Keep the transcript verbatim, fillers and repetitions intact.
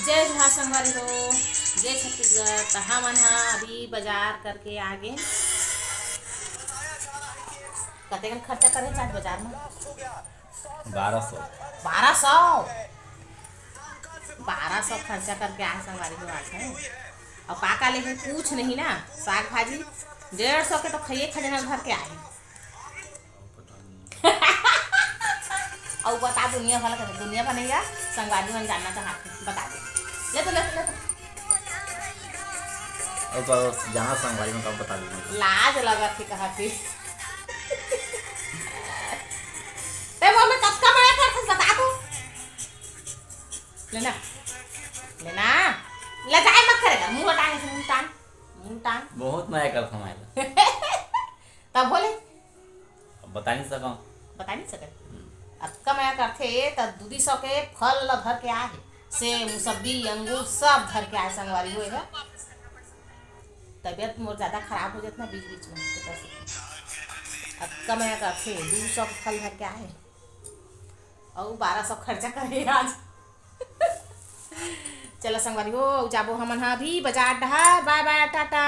जय जोहार संगवारी हो, जय छत्तीसगढ़। त हमन ह अभी बाजार करके आ गे। कतेकन खर्चा करे आज बाजार में? बारह सौ। बारह सौ? बारह सौ खर्चा करके आए संगवारी हो आज, है। अउ का का ले हे, कुछ नहीं ना, साग भाजी डेढ़ सौ के तो खाइए खजाना भर के आए। अउ बता, दुनिया भर के, दुनिया भर नहीं यार, संगवारी मन जानना चाहत हे, बता दे। ले तो, ले तो, ले तो। अउ तो जाना संगवारी मन का बता दे। लाज लगत हे कहत हे। ते मोर में कतका मया करथस, बता तू। लेना, लेना, ले जाए मत करेगा, मुंह हटा, मुंह टान, मुंह टान। बहुत मया करथस मोला। तब बोले, अब बता नहीं सकंव। बता नहीं सकत। अतका मया करथे त दू सौ के फल ल धर के आए हे। सेब, मुसब्बी, अंगूर सब धर के आए संगवारी हो। एहा तबीयत मोर ज्यादा खराब हो जात ना बीच बीच में, तेकर से। अतका मया करथे, दू सौ के फल धर के आए हे। अउ बारह सौ खर्चा करे आज। चलो संगवारी हो, जाबो हमन ह अभी बाजार डहर। बाय बाय, टाटा।